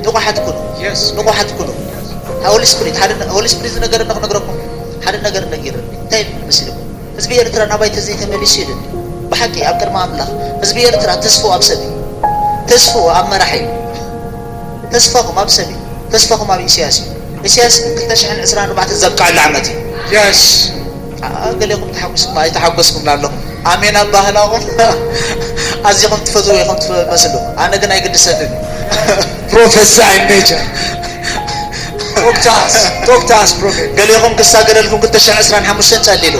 ንቑሓት ኩኑ። ንቑሓት ኩኑ። ሆሊ ስፕሪት ሓደ፣ ሆሊ ስፕሪት ዝነገረና ክነግረኩም ሓደ ነገር ነጊርኒ። እንታይ ይብል መሲልኩም? ህዝቢ ኤርትራ ናባይ ተዘይተመሊሱ ይብል። ብሓቂ ኣብ ቅድሚ ኣምላኽ ህዝቢ ኤርትራ ተስፍኡ ኣብ ሰብ እዩ። ተስፍኡ ኣብ መራሒ እዩ። ተስፋኹም ኣብ ሰብ እዩ። ተስፋኹም ኣብ ኢሳያስ እዩ። ኢሳያስ ግን ክልተ ሽሕን ዕስራን ኣርባዕተን ዘብቅዐሉ ዓመት እዩ። የስ። ኣ፣ ገሌኹም ተሓጒስኩም ኣይተሓጎስኩም ኣለኹም። ኣሜን ኣባህላኹም ኣዚኹም ትፈትዎ ኢኹም ትመስሉ። ኣነ ግን ኣይግድሰንን እዩ። ፕሮፌሳይ ሜጀር። ቶክታስ፣ ቶክታስ ፕሮፌት። ገሌኹም ክሳገደልኩም ክልተ ሽሕን ዕስራን ሓሙሽተን ጸሊሉ።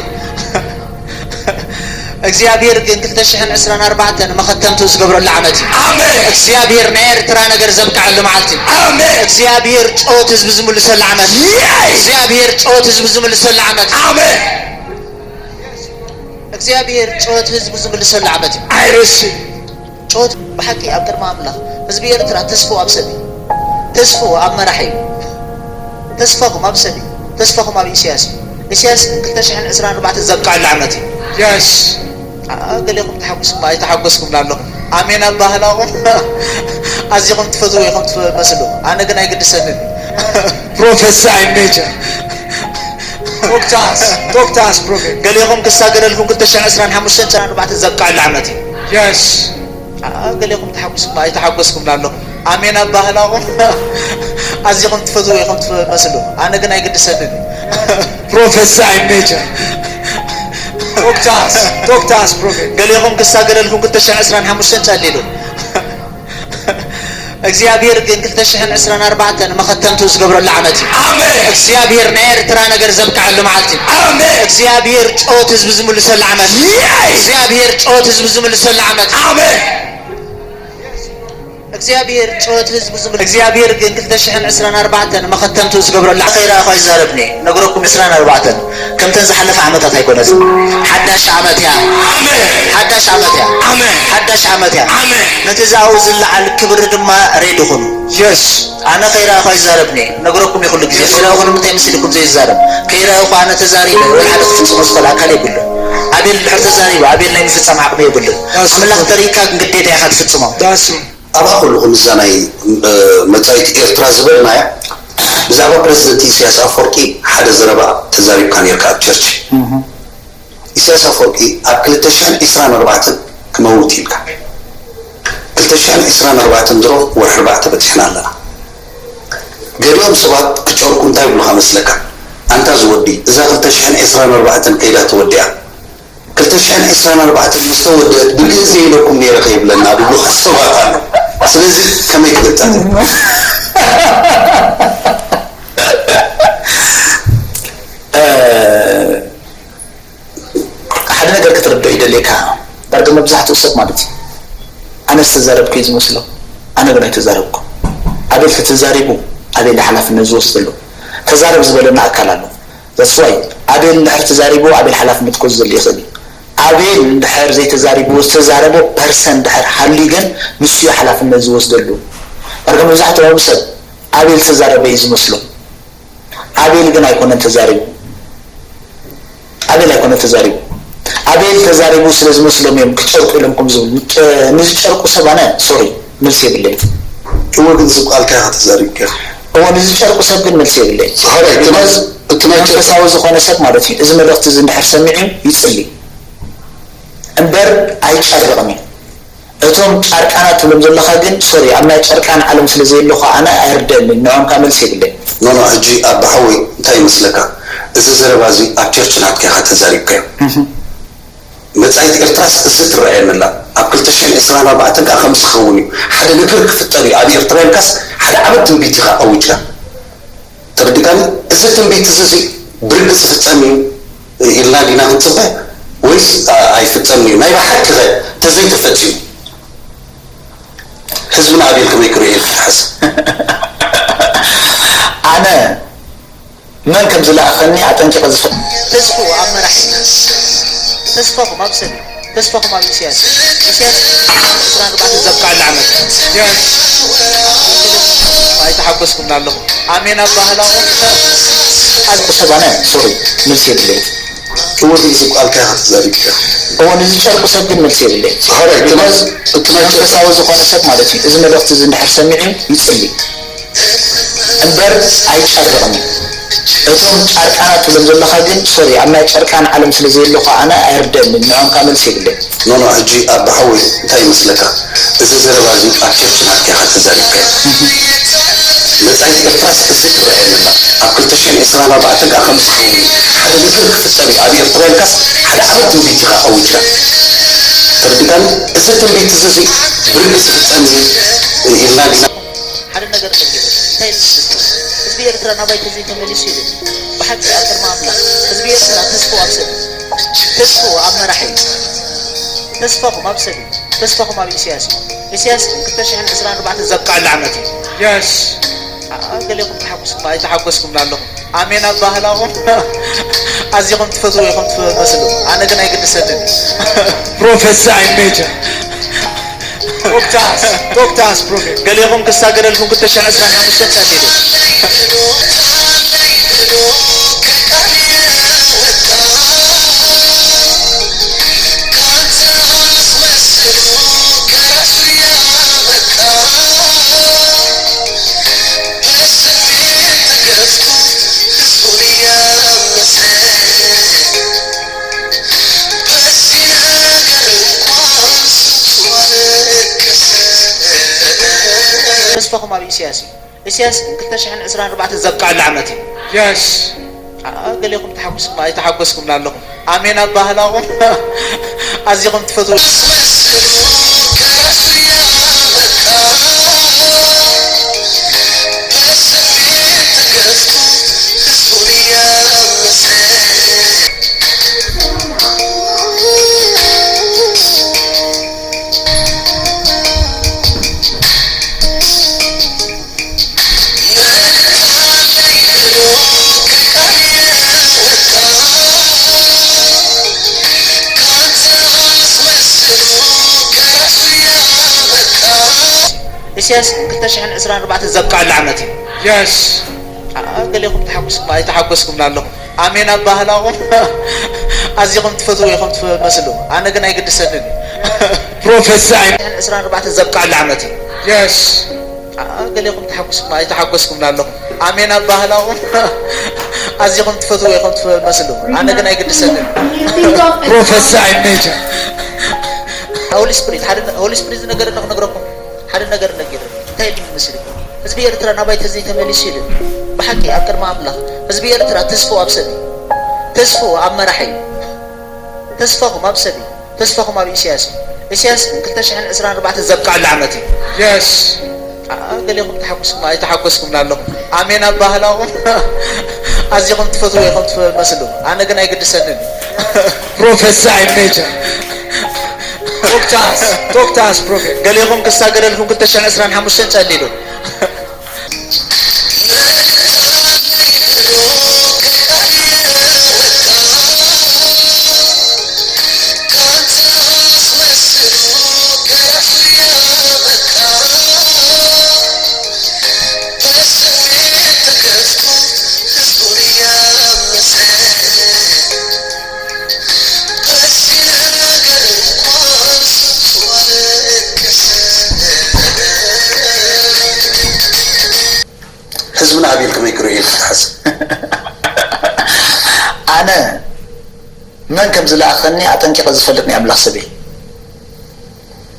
እግዚኣብሔር ግን ክልተ ሽሕን ዕስራን ኣርባዕተን መኸተምቱ ዝገብረሉ ዓመት እዩ። ኣሜን። እግዚኣብሔር ናይ ኤርትራ ነገር ዘብቅዐሉ መዓልቲ እዩ። ኣሜን። እግዚኣብሔር ጨወት ህዝቢ ዝምልሰሉ ዓመት እዩ። የስ። እግዚኣብሔር ጨወት ህዝቢ ዝምልሰሉ ዓመት እዩ። ኣሜን። እግዚኣብሔር ጨወት ህዝቢ ዝምልሰሉ ዓመት እዩ። I receive። ጨወት ብሓቂ ኣብ ቅድሚ ኣምላኽ ህዝቢ ኤርትራ ተስፍኡ ኣብ ሰብ እዩ። ተስፍኡ ኣብ መራሒ እዩ። ተስፋኹም ኣብ ሰብ እዩ። ተስፋኹም ኣብ ኢሳያስ እዩ። ኢሳያስ ግን ክልተ ሽሕን ዕስራን ኣርባዕተን ዘብቅዐሉ ዓመት እዩ። የስ። ኣ፣ ገሌኹም ተሓጒስኩም ኣይተሓጎስኩም ኣለኹም። ኣሜን ኣባህላኹም ኣዚኹም ትፈትዎ ኢኹም ትመስሉ። ኣነ ግን ኣይግድሰንን እዩ። ፕሮፌሳይ ሜጀር። ቶክታስ፣ ቶክታስ ፕሮፌት። ገሌኹም ክሳገደልኩም ክልተ ሽሕን ዕስራን ሓሙሽተን ዕስራን ኣርባዕተን ዘብቅዐሉ ዓመት እዩ። የስ። ኣ፣ ገሌኹም ተሓጒስኩም ኣይተሓጎስኩም ኣለኹም። ኣሜን ኣባህላኹም ኣዚኹም ትፈትዎ ኢኹም ትመስሉ። ኣነ ግን ኣይግድሰንን እዩ። ፕሮፌሳይ ሜጀር። ቶክታስ፣ ቶክታስ ፕሮፌት። ገሌኹም ክሳገደልኩም ክልተ ሽሕን ዕስራን ሓሙሽተን ጸሊሉ። እግዚኣብሔር ግን ክልተ ሽሕን ዕስራን ኣርባዕተን መኸተምቱ ዝገብረሉ ዓመት እዩ። ኣሜን። እግዚኣብሔር ናይ ኤርትራ ነገር ዘብቅዐሉ መዓልቲ እዩ። ኣሜን። እግዚኣብሔር ጨወት ህዝቢ ዝምልሰሉ ዓመት እዩ። የስ። እግዚኣብሔር ጨወት ህዝቢ ዝምልሰሉ ዓመት እዩ። ኣሜን። እግዚኣብሔር ጨወት ህዝቢ ዝምል-፣ እግዚኣብሔር ግን ክልተ ሽሕን ዕስራን ኣርባዕተን መኸተምቱ ዝገብረሉ ዓመት። ከይረኣኹ ኣይዛረብን እየ። ነግረኩም ዕስራን ኣርባዕተን ከምተን ዝሓለፈ ዓመታት ኣይኮነትን። ሓዳሽ ዓመት እያ። ኣሜን። ሓዳሽ ዓመት እያ። ኣሜን። ሓዳሽ ዓመት እያ። ኣሜን። ነቲ ዛኡ ዝለዓል ክብሪ ድማ ሬዲ ኩኑ። የስ። ኣነ ከይረኣኹ ኣይዛረብን እየ። ነግረኩም እየ ኩሉ ግዜ። ከይረኣኹ ንምንታይ መሲልኩም ዘይዛረብ? ከይረኣኹ ኣነ ተዛሪበ ወይ ሓደ ክፍጽሞ ዝኽእል ኣካል የብሉን። ኣቤል እንድሕር ተዛሪቡ፣ ኣቤል ናይ ምፍጻም ዓቕሚ የብሉን። ዳስ ኣምላኽ ተሪእካ ግን ግዴታ ኢኻ ትፍጽሞ። ዳስ ኣብኣ ከለኹ ምስዛ ናይ፣ እ፣ መጻኢት ኤርትራ ዝበልናያ፣ ብዛዕባ ፕረዚደንት ኢሳያስ ኣፈወርቂ ሓደ ዘረባ ተዛሪብካ ነይርካ ኣብ ቸርች። እህ። ኢሳያስ ኣፈወርቂ ኣብ ክልተ ሽሕን ዕስራን ኣርባዕተን ክመውት ኢልካ። ክልተ ሽሕን ዕስራን ኣርባዕተን ድሮ ወርሒ ኣርባዕተ በጺሕና ኣለና። ገሊኦም ሰባት ክጨርቁ እንታይ ይብሉኻ መስለካ? ኣንታ ዝወዲ፣ እዛ ክልተ ሽሕን ዕስራን ኣርባዕተን ከይዳ ተወዲኣ። ክልተ ሽሕን ዕስራን ኣርባዕተን ምስ ተወደአት ብግእዝ ኢለኩም ነይረ ከይብለና ዝብሉኻ ሰባት ኣለዉ። ስለዚ ከመይ ክግጠም እዩ? እ፣ ሓደ ነገር ክትርድኦ ይደልየካ። ዳርጋ መብዛሕትኡ ሰብ ማለት እዩ፣ ኣነ ዝተዛረብኩ እዩ ዝመስሎ፣ ኣነ ግን ኣይተዛረብኩ። ኣቤል ተተዛሪቡ፣ ኣቤል ሓላፍነት ዝወስደሉ። ተዛረብ ዝበለና ኣካል ኣሎ። That's why ኣቤል እንድሕር ተዛሪቡ፣ ኣቤል ሓላፍነት ክወስደሉ ይኽእል እዩ። ኣቤል እንድሕር ዘይተዛሪቡ፣ ዝተዛረቦ ፐርሰን እንድሕር ሃልዩ ግን፣ ንሱ እዩ ሓላፍነት ዝወስደሉ። ዳርጋ መብዛሕትኦም ሰብ ኣቤል ተዛረበ እዩ ዝመስሎ። ኣቤል ግን ኣይኮነን ተዛሪቡ። ኣቤል ኣይኮነን ተዛሪቡ። ኣቤል ተዛሪቡ ስለ ዝመስሎም እዮም ክጨርቁ ኢሎም ከም ዝብሉ። ንጨ-፣ ንዝጨርቁ ሰብ ኣነ፣ ሶሪ፣ መልሲ የብለይን። እወ፣ ግን ዝብቃልካ ኢኻ ተዛሪብካ። እወ፣ ንዝጨርቁ ሰብ ግን መልሲ የብለይን። ኦራይት፣ እቲ ናይ፣ Because እቲ ናይ ጨርቂ መንፈሳዊ ዝኾነ ሰብ ማለት እዩ፣ እዚ መልእኽቲ እዚ እንድሕር ሰሚዑ ይጽሊ እምበር ኣይጨርቕን እዩ። እቶም ጻድቃናት ትብሎም ዘለኻ ግን፣ ሶሪ፣ ኣብ ናይ ጻድቃን ዓለም ስለ ዘየለኹ ኣነ ኣይርደአንን፣ ንዖም ከኣ መልሲ የብለይን። ኖ፣ ኖ፣ ሕጂ ኣባ ሓወይ እንታይ ይመስለካ? እዚ ዘረባ እዚ ኣብ ቸርች ናትካ ኢኻ ተዛሪብካዮ። እህ። መጻኢት ኤርትራስ እዚ ትረኣየኒ ኣላ። ኣብ ክልተ ሽሕን ዕስራን ኣርባዕተን ከኣ ከምዚ ክኸውን እዩ። ሓደ ነገር ክፍጠር እዩ ኣብ ኤርትራ ኢልካስ ሓደ ዓቢ ትንቢት ኢኻ ኣዊጅካ። ተረዲእካኒ? እዚ ትንቢት እዚ፣ እዚ ብርግጽ ክፍጸም እዩ ኢልና ዲና ክንጽበ? ወይስ፣ ኣ-፣ ኣይፍጸምን እዩ? ናይ ብሓቂ ኸ ተዘይተፈጺሙ? ህዝብና ኣቤል ከመይ ክርእዮ ኢልካ ሓስብ? ኣነ መን ከም ዝለኣኸኒ ኣጠንቂቐ ዝፈ- ህዝቡ ኣብ መራሒ፣ ተስፋኹም ኣብ ሰብ እዩ። ተስፋኹም ኣብ ኢሳያስ እዩ። ኢሳያስ ዕስራን ኣርባዕተን ዘብቅዐሉ ዓመት እዩ። ኣይተሓጎስኩምን ኣለኹም። ኣሜን ኣባህላኹም። ኣብ ሰባነ፣ ሶሪ፣ መልሲ የብለይን። እወ፣ ግን ዝብቃልካ ኢኻ ተዛሪብካ። እወ፣ ንዝጨርቁ ሰብ ግን መልሲ የብለይን። ኦራይት፣ እቲ ናይ፣ እቲ ናይ መንፈሳዊ ዝኾነ ሰብ ማለት እዩ። እዚ መልእኽቲ እዚ እንድሕር ሰሚዑ ይጽሊ። እምበር ኣይጻድቕን እዩ። እቶም ጻድቃናት ትብሎም ዘለኻ ግን፣ ሶሪ፣ ኣብ ናይ ጻድቃን ዓለም ስለ ዘየለኹ ኣነ ኣይርደእንን፣ ንዕኦም ከኣ መልሲ የብለይን። ኖ፣ ኖ፣ ሕጂ ኣባ ሓወይ እንታይ ይመስለካ? እዚ ዘረባ እዚ ኣብ ቸርች ማእከል ኢኻ ተዛሪብካዮ። መጻኢት ኤርትራስ ክትዘይ ትረአ ኣለካ። ኣብ ክልተ ሽሕን ዕስራን ኣርባዕተን ከኣ ከምኡ ክኸውን እዩ። ሓደ መድረኽ ክፍጠር እዩ። ኣብ ኤርትራ ኢልካስ ሓደ ዓቢ ትንቢት ኢኻ ኣዊጅካ። ተረዲእካኒ? እዚ ትንቢት እዚ ብርግጽ ክፍጸም እዩ ኢልና ዲና? ሓደ ነገር ነጊሩ፣ እንታይ ኢሉ ዝዝክር? ህዝቢ ኤርትራ ናባይ ተዘይተመሊሱ ኢሉ። ብሓቂ ኣብ ቅድሚ ኣምላኽ፣ ህዝቢ ኤርትራ ተስፍኡ ኣብ ሰብ እዩ። ተስፍኡ ኣብ መራሒ እዩ። ተስፋኹም ኣብ ሰብ እዩ። ተስፋኹም ኣብ ኢሳያስ እዩ። ኢሳያስ ግን ክልተ ሽሕን ዕስራን ኣርባዕተን ዘብቅዐሉ ዓመት እዩ። የስ። ኣ፣ ገሌኹም ተሓጉስኩም ኣይተሓጎስኩምን ኣለኹም። ኣሜን ኣባህላኹም ኣዚኹም ትፈትዉ ኢኹም ትመስሉ። ኣነ ግን ኣይግድሰንን እዩ። ፕሮፌት ሰኣይ ሜጀር። ዶክታስ፣ ዶክታስ ፕሮፌት። ገሌኹም ክሳገደልኩም ክልተ ሽሕን ዕስራን ሓሙሽተን ጸሊሉ። ተስፋኹም ኣብ ኢሳያስ እዩ። ኢሳያስ ግን ክልተ ሽሕን ዕስራን ኣርባዕተን ዘብቅዐሉ ዓመት እዩ። የስ። ኣ፣ ገሌኹም ተሓጉስኩም ኣይተሓጎስኩምን ኣለኹም። ኣሜን ኣባህላኹም ኣዚኹም ትፈትዉ። ኢሳያስ ክልተ ሽሕን ዕስራን ኣርባዕተን ዘብቅዐሉ ዓመት እዩ። የስ። ኣ፣ ገሌኹም ተሓጉስኩም ኣይተሓጎስኩምን ኣለኹም። ኣሜን ኣባህላኹም ኣዚኹም ትፈትዉ ኢኹም ትመስሉ። ኣነ ግን ኣይግድሰንን እዩ። ፕሮፌት ሰኣይ ዕስራን ኣርባዕተን ዘብቅዐሉ ዓመት እዩ። የስ። ኣ፣ ገሌኹም ተሓጉስኩም ኣይተሓጎስኩምን ኣለኹም። ኣሜን ኣባህላኹም ኣዚኹም ትፈትዉ ኢኹም ትመስሉ። ኣነ ግን ኣይግድሰንን እዩ። ፕሮፌት ሰኣይ ሜጀር። ሆሊ ስፕሪት፣ ሓደ ሆሊ ስፕሪት ዝነገረኒ ክነግረኩም። ሓደ ነገር ነጊሩ እንታይ ኢሉ ይመስልኩም? ህዝቢ ኤርትራ ናባይ ተዘይተመሊሱ ኢሉ። ብሓቂ ኣብ ቅድሚ ኣምላኽ ህዝቢ ኤርትራ ተስፍኡ ኣብ ሰብ እዩ። ተስፍኡ ኣብ መራሒ እዩ። ተስፋኹም ኣብ ሰብ እዩ። ተስፋኹም ኣብ ኢሳያስ እዩ። ኢሳያስ ግን ክልተ ሽሕን ዕስራን ኣርባዕተን ዘብቅዐሉ ዓመት እዩ። የስ። ኣ፣ ገሌኹም ተሓጉስኩም ኣይተሓጎስኩምን ኣለኹም። ኣሜን ኣባህላኹም ኣዚኹም ትፈትዉ ኢኹም ትመስሉ። ኣነ ግን ኣይግድሰንን እዩ። ፕሮፌት ሰኣይ ሜጀር። ዶክታስ፣ ዶክታስ ፕሮፌት። ገሌኹም ክሳገደልኩም ክልተ ሽሕን ዕስራን ሓሙሽተን ጸሊሉ። ህዝብና ኣበይ ኢልኩም ይክርኡ ኢልካ ትሓስብ? ኣነ መን ከም ዝለኣኸኒ ኣጠንቂቐ ዝፈልጥ ናይ ኣምላኽ ሰብ እየ።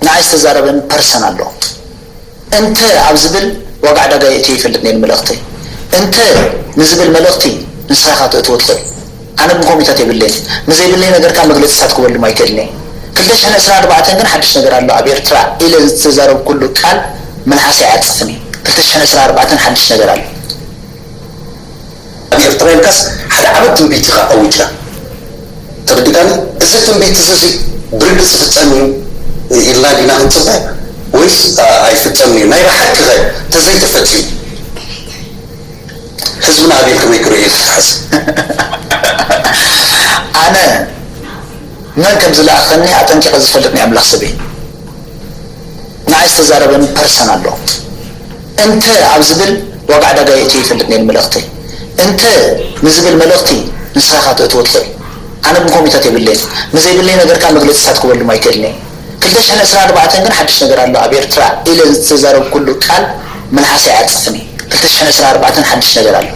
ንዓይ ዝተዛረበኒ ፐርሰን ኣሎ። እንተ ኣብ ዝብል ዋጋ ዕዳጋ የእትዮ ይፈልጥ ነይሩ መልእኽተይ። እንተ ንዝብል መልእኽቲ ንስኻ ኢኻ ተእትዎ ትኽእል። ኣነ ግን ኮሚታት የብለይን። ንዘይብለይ ነገር ከኣ መግለጺታት ክበሉ ኣይክእልን እየ። ክልተ ሽሕን ዕስራን ኣርባዕተን ግን ሓድሽ ነገር ኣሎ ኣብ ኤርትራ ኢለ ዝተዛረብኩሉ ቃል መልሓሰይ ኣይዓጽፍን እየ። ክልተ ሽሕን ዕስራን ኣርባዕተን ሓድሽ ነገር ኣሎ። ኣብ ኤርትራ ኢልካስ ሓደ ዓመት ትንቢት ኢኻ ኣዊጅካ። ተረዲእካኒ? እዚ ትንቢት እዚ እዚ ብርግጽ ክፍጸም እዩ ኢልና ዲና ክንጽበ ወይስ፣ ኣ፣ ኣይፍጸምን እዩ? ናይ ብሓቂ ኸ ተዘይተፈጺሙ ህዝብና ኣበይ ከመይ ክርእዮ እዩ ዝሓስብ? ኣነ መን ከም ዝለኣኸኒ ኣጠንቂቐ ዝፈልጥ ናይ ኣምላኽ ሰብ እየ። ንዓይ ዝተዛረበኒ ፐርሰን ኣሎ። እንተ ኣብ ዝብል ዋጋ ዕዳጋ የእትዮ ይፈልጥ ነይሩ መልእኽተይ። እንተ ንዝብል መልእኽቲ ንስኻ ኢኻ ተእትዎ ትኽእል። ኣነ ግን ኮሚታት የብለይን። ንዘይብለይ ነገር ከኣ መግለጺታት ክበሉ ኣይክእልን እየ። ክልተ ሽሕን ዕስራን ኣርባዕተን ግን ሓድሽ ነገር ኣሎ ኣብ ኤርትራ ኢለ ዝተዛረብኩሉ ቃል መልሓሰይ ኣይዓጽፍን እየ። ክልተ ሽሕን ዕስራን ኣርባዕተን ሓድሽ ነገር ኣሎ።